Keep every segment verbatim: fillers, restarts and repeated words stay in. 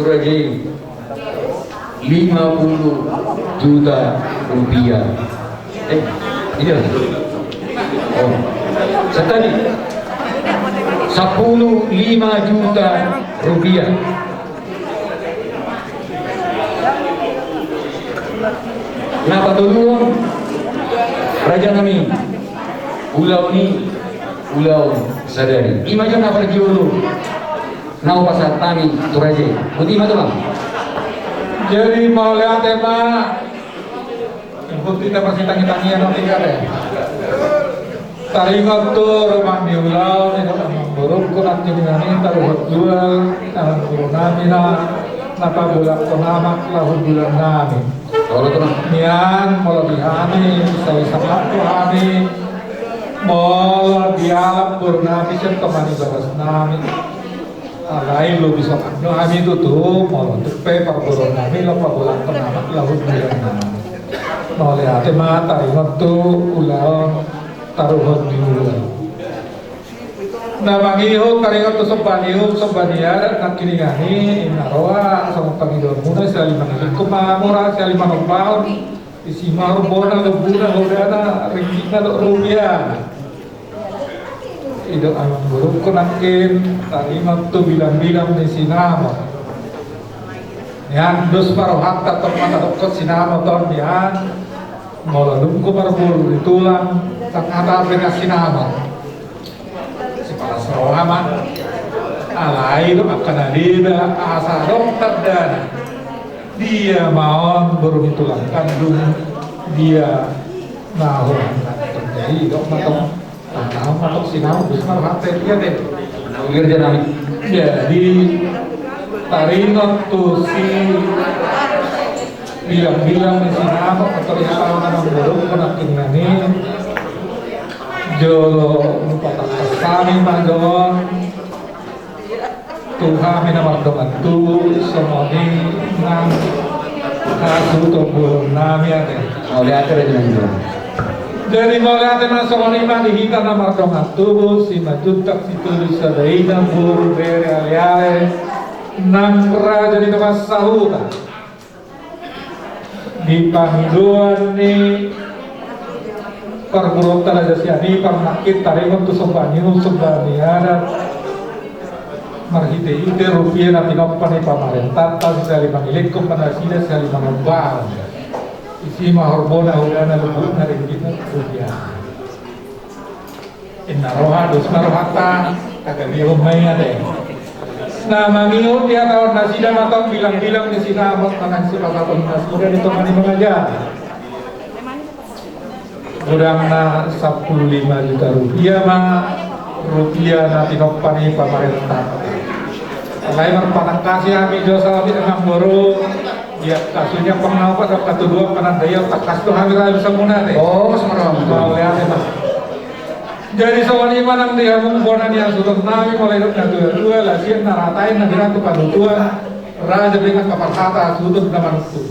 Raja i, lima puluh juta rupiah. Eh, iya. Oh. Satadi, sappulu lima juta rupiah. Na patoluhon, raja nami, ulaon i ulaon sadari. Ima jo na parjolo na hupasahat hami tu raja i. Boti ma tulang. Jadi mauliate ma. Ikuti ta marsitangi-tangian on tiga deh. Taringot tu rumah ni ulaon i, amangborungku nangkiningan i, taruhon jual amangboru nami na, na pabulak tu amak laho bulan nami. Olo tulang. Nian molo di hami, sai sangap tu hami, molo dialap boru nami sian tonga ni bagas nami. Alai lobi songon i do hami tutu, molo tung pe parboruon nami laho pabulak tu amak laho bulan nami. Mauliate ma taringot tu ulaon taruhon jual. Na mangihut taringot tu somba ni uhum somba ni adat nangkiningan i, inna roha songon pangidoanmuna, siali mangalingkon ma mura siali manombahon. Isi ma horbona, lombuna, hodana, ringgitna dohot rupiahna. I do amangborungku nangkin taringot tu bilang-bilang ni sinamot. Nian dos ma rohanta tong ma tadokkon sinamot on nian. Molo dung hu marboru di tulang, tangkas pe na sinamot. Sipalas roha ma. Alai do angka na deba asa adong tandana. Dia ma on boru ni tulang kandung, dia na hona. Jadi do ma tong, na hona ma tong sinamot, dos ma rohanta, iya deh. Jadi taringot tu si bilang-bilang ni sinamot, atau di hata na manggodo, konak kingani. Jolo lupa tangkas sani ma jo on. Tu hami na mardongan tubu, songon i nang hasuhuton bolon nami ate. Mauliate raja nami. Jadi mauliate ma, songon i ma di hita na mardongan tubu, Simanjuntak, Sitolu, Sadainang, boru, bere, ale-ale, nang raja ni tonga sahuta. Di pangidoan ni parboruonta Raja Sianipar nangkin taringot tu somba ni uhum somba ni adat, marhite-hite rupia na tinompa ni pamarentanta, sihali mangilingkon ma nasida sihali manombahon. Isi ma horbona, hodana, lombuna, ringgitna, rupiahna. Inna roha, dos ma rohanta, tagamihon ma i ate. Na mangihut di hata on nasida ma tong bilang-bilang ni sinamot manang sipasahaton nasida di tonga ni mangajar. Godangna sampulu lima juta rupiah ma, rupiah na tinompa ni pamarenta. Alai marpanangkasi hami jo saotik nang boru. Ia, kasusnya pernah apa, kata dua pernah daya, tangkas tu hami raja samuna ate. Oh, semarang. Mauliate ma. Jadi songon i ma nang di hamu bona ni hasuhuton nami, molo didok na tua-tua, laos sian na ratain na bilang tu panutuan, raja pe nangkin parhata, hasuhuton na manutu.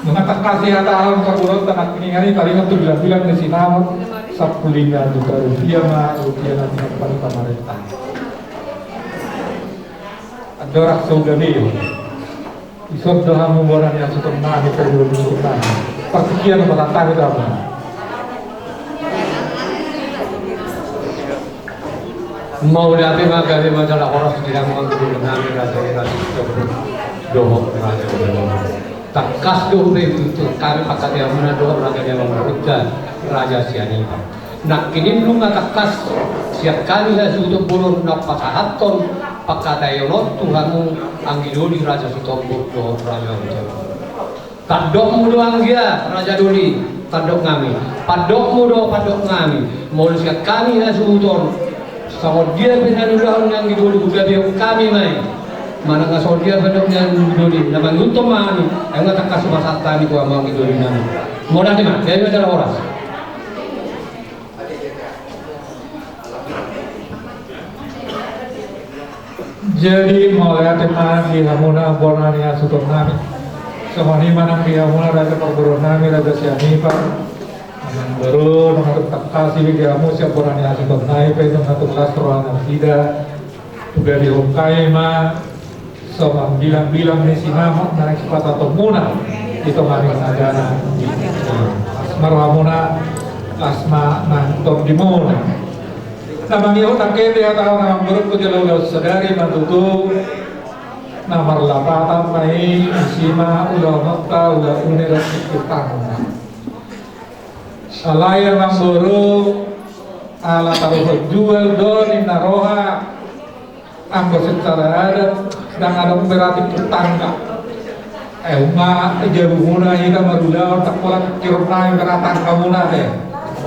Nunga tangkas i hata on parboruonta nangkiningan i, taringot tu bilang-bilang ni sinamot, sampulu lima juta rupiah ma, rupiah na tinompa ni pamarenta. Andorang so gabe. Dison do hamu bona ni hasuhuton nami, parboruon nami. Partingkian ma tangkas tu hamu. Mauliate ma, gabe ma jala horas di hamu angka boru nami, raja i, raja i, dohot raja i. Tangkas do hupe tu hami pangkataion muna dohot raja ni amangborunta, Raja Sianipar. Nangkin i nunga tangkas sian hami hasuhuton bolon na pasahathon pangkataion on tu hamu anggi doli Raja Sitombok dohot Raja Sitombok. Tandokmu do anggia Raja Doli, tandok nami. Pandokmu do pandok nami. Molo sian hami hasuhuton, songon dia pe na niulahon ni anggi doli, hugabehon hami ma i. Manang songon dia pe pandok ni anggi doli, na mangihuthon ma hami. Ai nunga tangkas hupasahat hami tu hamu anggi doli nami. Mauliate ma, gabe ma jala horas. Jadi mauliate ma di hamuna bona ni hasuhuton nami. Songon i ma nang di hamuna raja parboruon nami, Raja Sianipar. Amangboru, nunga tung tangkas i di hamu sian bona ni hasuhuton nami pe, nunga tung las roha nasida. Hugabehon hami ma Songon bilang-bilang ni sinamot na naeng sipatahonmuna di tonga ni parajaan. Las ma rohamuna, las ma nang tondimuna. Na mangihut nangkin di hata on, amang boru, tu jolo ulaon sadari ma tutu, na marlapatan ma i, isi ma ulaonta, ulaon une dohot tingkirta. Alai amang boru, ala taruhon jual do ninna roha. Anggo secara adat ndang adong berarti tetangga. Eh, uma, jabumuna hita marulaon, ndang pola tingkirna berarti tetanggamuna, te.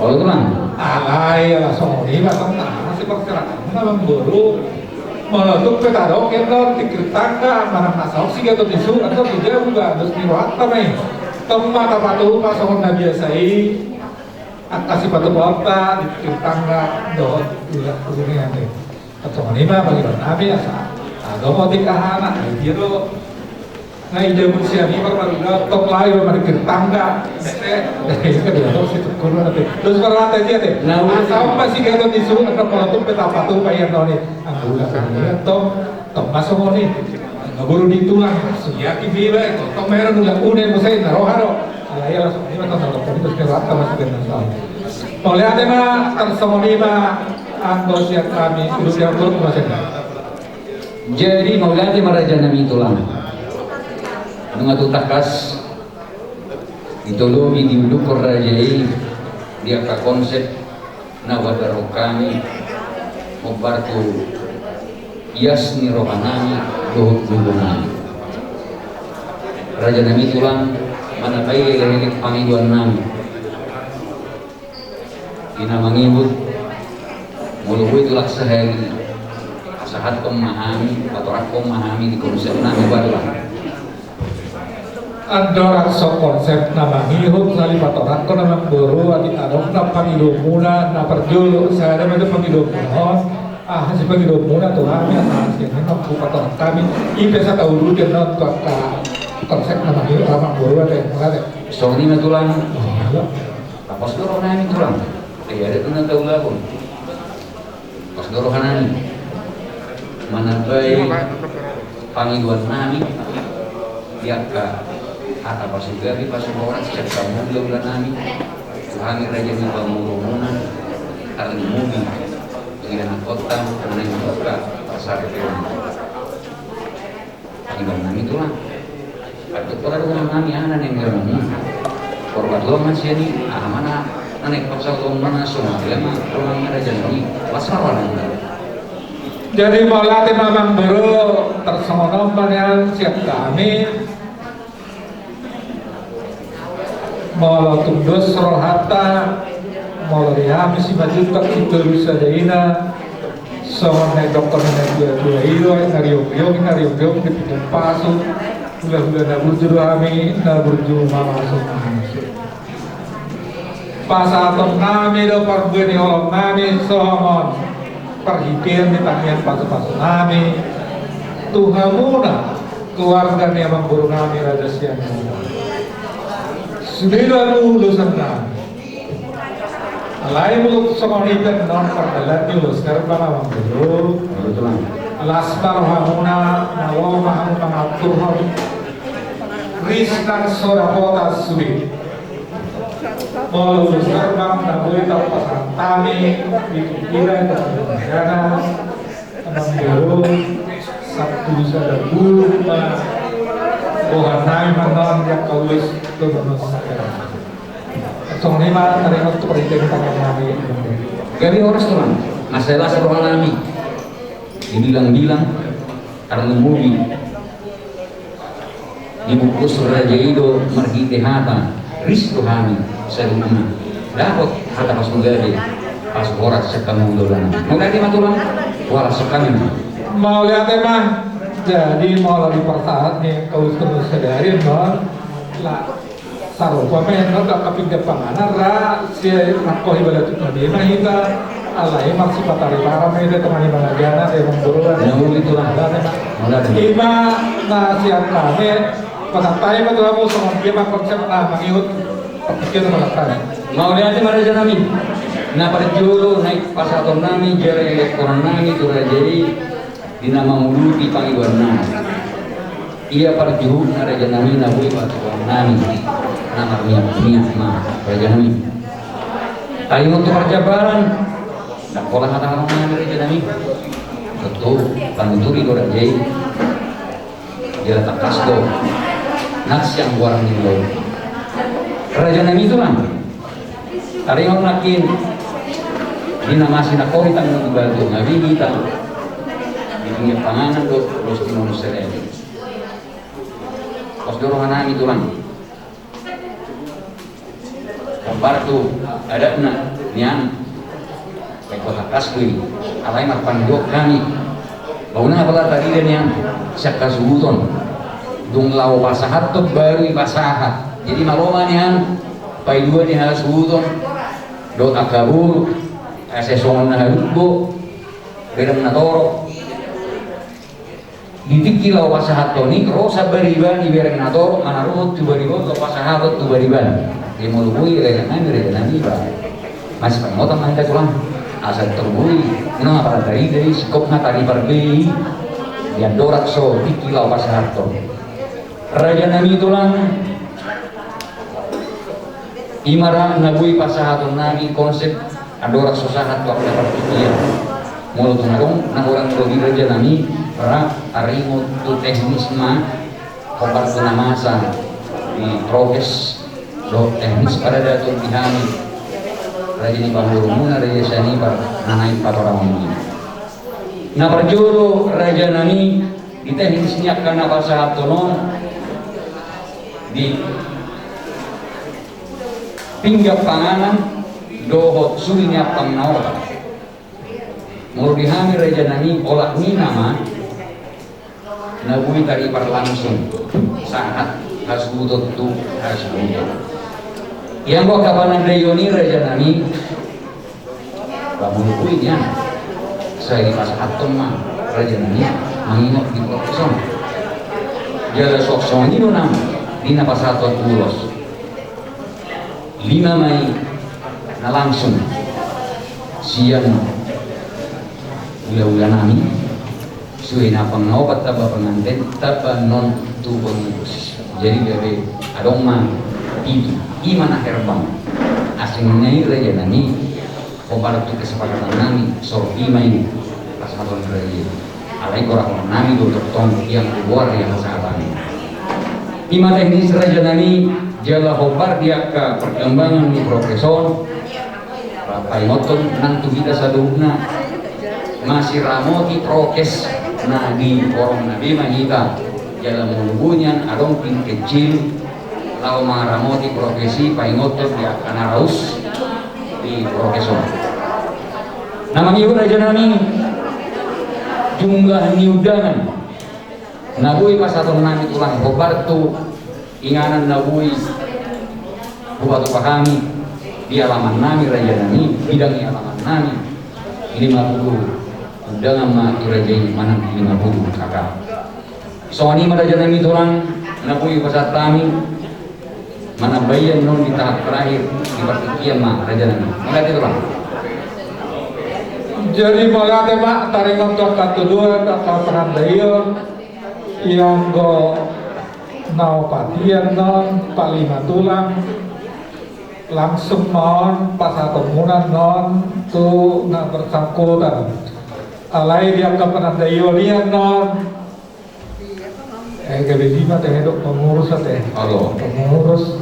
Olo, Tulang. Alai ala songon i ma tong, na siparserahan amang boru. Molo tung pe tadok, ia tong tingkir tetangga manang na saonari, sigaton ni suhut, atau tu jabu, ba dos ni rohanta ma i. Tong ma tapatupa songon na biasa i angka sipatupaonta di tingkir tetangga dohot di ulaon i, ate. Songon i ma pangidoan nami, asa adong otik aha na, ai dia do. Na i jabu sian i, marmarula, tong laho ma di tingkir tetangga. Eh, eh, kan dia do situkkun, ate. Terus parwata dia, te. Na, asa on ma sigaton ni suhut, angka polotung pe tapatupa ia noni. Anggo ulaon i, tong, tong ma songon i. Anggo boru ni tulang, sugiati biba, tong ma ia ulaon une, muse ninna roha do. Alai ala songon i ma tong, na tong, terus ke rata masuk dengan soal. Mauliate ma, tarsongon i ma, anggo sian hami, uduti amang boru, muse. Jadi, mauliate ma raja nami, Tulang. Nunga tung tangkas ditolopi, diudukhon raja i di angka konsep na huadophon hami, hombar tu ias ni roha nami dohot gogo nami. Raja nami, Tulang, manapai elek-elek pangidoan nami. Di na mangihut, molo boi, Tulang, sahali, pasahathon ma hami, patorangkon ma hami di konsep nami, ba, Tulang. Andorang so konsep na mangihut, sahali patorangkon, amang boru, atik adong na pangidoanmuna na parjolo, sada ma do pangidoanmuna on. Aha sipangidoanmuna tu hami, asa sian i ma hupatorang hami. I pe asa tauduti annon tu angka konsep na mangihut, amang boru, ate, ate. Songon i ma, Tulang. Oh, iya. Pos do roha nami, Tulang. Ai ada tu na taulahon. Pos do roha nami. Manapai pangidoan nami di angka hata pasugapi, pasuhorat sian hula-hula nami, tu hami raja ni pamoruonmuna, tarlumobi tu ianakhonta, na naeng mambuka parsaripeon. Pangidoan nami, Tulang. Atik pola do roha nami, aha na naeng niromongmuna. Porbat lomo ma sian i, aha ma na naeng pasahatonmuna, songon dia ma roha nami, raja nami. Las ma roha nami. Jadi mauliate ma, amang boru, tarsongon on ma nian sian hami. Molo tung dos rohanta, molo di hami simanjuntak, sitolu sada ina, songon na nidokkon ni natua-tua i do, na riong-riong, na riong-riong di pinggan pasu, hula-hula na burju do hami, na burju mamasu-masu. Pasahaton nami do parbue ni holong nami songon parhitean ni tangiang pasu-pasu nami tu hamuna, keluarga ni amang boru nami, Raja Sianjur. Sude do ulos nami. Alai molo songon i pe annon pardalan ni ulos herbang, amang boru. Las ma rohamuna, na lomo ma hamu mangaturhon ris nang so dapotan sude. Molo ulos herbang na boi tarpasahat hami di pikiran dan pangana, amang boru, sampulu sada bulung ma boha nami annon di angka ulos tu bagas. Songon i ma taringot tu parhitean ni tangiang nami. Gabe horas, Tulang, asa las roha nami. Dibilang-bilang, tarlumobi dipungkus raja i do marhite hata, ris do hami saluhutna dapot hata pasugabe, pasuhorat sian hula-hula nami. Mauliate ma, Tulang, horas sian hami. Mauliate ma. Jadi molo di parsahat ni angka ulos sadari annon, la sarupa ma annon angka pinggan panganan ra, sai rangkot ibalatuk ma dia ma hita. Alai marsipatarima ma hita tu tonga ni parajaan, amang boru. Mauliate, Tulang. Mauliate. I ma na sian hami, pasahat hami ma tu hamu songon dia ma konsep na mangihut partingkian, pasahat hami. Mauliate ma, raja nami. Na parjolo naeng pasahaton nami jala elek honan nami tu raja i, di na manguduti pangidoan nami. Ia parjuru na raja nami na boi patuduhon nami na marniat-niat ma raja nami. Taringot tu parjampalan, ndang pola hata nami raja nami. Tontu panuturi do raja i. Jala tangkas do nang sian goar ni ulaon. Raja nami tulang, taringot nangkin di na masina kori tanggung batu na bini tang di pinggir panganan do los di manusia lain. Pos do roha nami tulang. Hombar tu adatna nian. Baik, tangkas do i. Alai marpandohan hami. Bauna apala tarida nian sian hasuhuton. Dung laho pasahathon baru i pasahat. Jadi malo ma nian paidua ni hasuhuton dohot angka boru. Asa songon na hadunggo, bereng na torop. Di tingki laho pasahathon i ro sambariba ni bereng na torop manaruhon tu bariba on laho pasahathon tu bariba. Jadi molo boi raja nami, raja nami ba masih pangotan ma hita tulang. Asa tor boi unang apala tarida i singkop na tari parbei. Di andorang so tingki laho pasahathon, raja nami tulang. I ma ra na boi pasahaton nami konsep andorang so sahat tu angka partingkian. Molo tung adong na hurang lobi raja nami, ra taringot tu teknis ma hombar tu na masa di prokes dohot teknis paradaton di hami raja ni pangurungmuna, raja Sianipar na naeng patorangonmuna. Na parjolo raja nami, di teknis ni angka na pasahaton on, di pinggan panganan dohot suli ni ampang na opat. Molo di hami raja nami, olat ni nama na boi taripar langsung sahat hasuhuton tu hasuhuton. Ianggo angka panandaion i raja nami, ba molo boi nian sai dipasahathon ma raja nami mangingot di prokes on. Jala songon i do nang di na pasahathon ulos. Lima ma i na langsung sian ulaula nami. Suhi na ampang na opat tamba penganten tamba non tu pengurus. Jadi gabe adong ma pitu, i ma na herbang. Asing na i raja nami, hombar tu kesepakatan nami, sorpi ma i pasahaton raja i. Alai gorahon nami do tongtong ianggo goar ni hasahatan i. I ma teknis raja nami, jala hombar di angka perkembangan ni prokes on. Paingothon nang tu hita saluhutna, masiramoti prokes na di horong na be ma hita. Jala molo boi nian adong tim kecil laho mangaramoti prokes i, paingothon di angka na raus di prokes on. Na mangihut raja nami, jumlah ni undangan na boi pasahaton nami tulang hombar tu inganan na boi hupatupa hami di alaman nami raja nami, bidang ni alaman nami, lima pulu undangan ma i raja i manang lima pulu K K. Songon i ma raja nami tulang na boi pasahat hami. Manambaion non di tahap terakhir di partingkian ma raja nami. Mauliate tulang. Jadi mauliate ma, taringot tu angka tuduhan, angka panandaion. Ianggo na opat i annon, palima tulang, langsung ma on pasahatonmuna annon tu na bersangkutan. Alai di angka panandaion i annon, eh, gabe lima te, dok pengurus ate. Olo. Pengurus.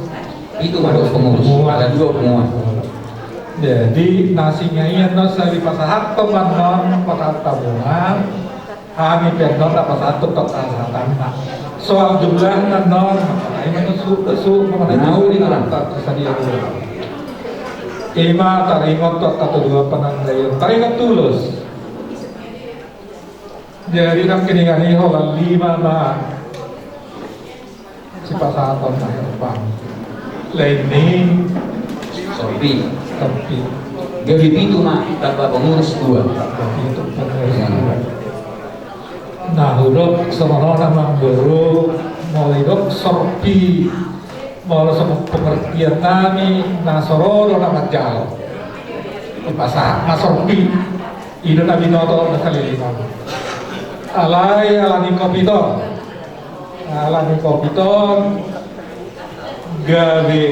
Itu ma dok pengurus. Pengurus. Ada dua pengurus. Jadi na singa i annon sai dipasahathon ma annon pasahat tabungan. Hami pe annon na pasahat tu angka pasahatanna. Soal jumlahna annon, ai ma annon su, su, mengenai jumlah na tersedia dulu. I ma taringot tu angka tuduhan panandaion, taringot tu ulos. Jadi nangkiningan i holan lima ma sipasahaton na herbang. Lain ni sorpi. Sorpi. Gabe pitu ma tamba pengurus dua. Tamba pitu pengurus dua. Nah, hudok songon on amang boru, molo didok sorpi, molo songon pengertian nami na so ro do na manjalo. Dipasahat ma sorpi. I do na binoto na saleleng on. Alai ala ni kopi to. Alani covid on gabe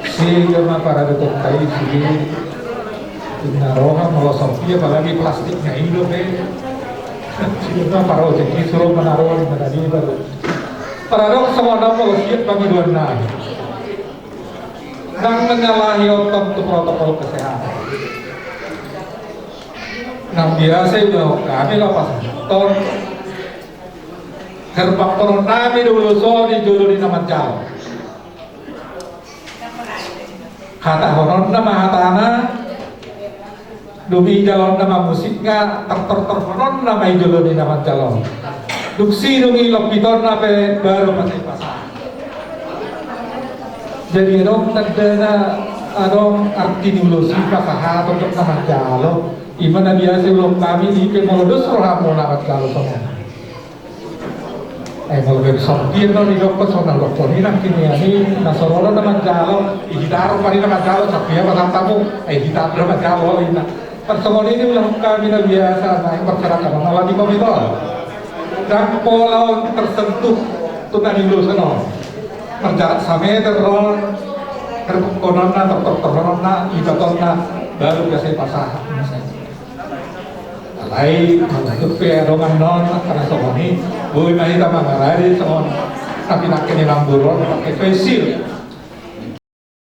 sega ma paradotonta i sude. Inna roha molo sompi, apalagi plastikna i dope. Sega ma parojek i, suro manaruhon i ma tadi baru. Paradok songon on molo siap pangidoannami. Ndang menyalahi otong tu protokol kesehatan. Nang biasa i dohot hami laho pasahathon herbangkononnami do ulos on di jolo ni na manjalo. Hatahononna ma hatana, dung i jalonna ma musikna, tartortorhononna ma i jolo ni na manjalo. Dung sidung i lompitonna pe baru ma sai pasahat. Jadi adong tandana, adong arti ni ulos i pasahaton dohot na manjalo. I ma na biasa iulokhami di pe molo dos rohamu na manjalo songon. Eh, molo gabe sompi do didokkon songon na didokkon i nangkin i, na so ro na manjalo, i hita do pari na manjalo, sompi ma pasahat hamu, eh, hita do na manjalo, i na. Parsongon i diulokhami na biasa, na i parserahan on ala di covid on. Ndang pola on tersentuh tu na niulosan on. Marjarak sameter on, herbangkononna, tartortorhononna, ibatonna, baru biasa i pasahat. Alai, molo tung pe adong annon, angka na songon i, boi ma hita mangarade songon na pinangke ni namboru on, pake face shield.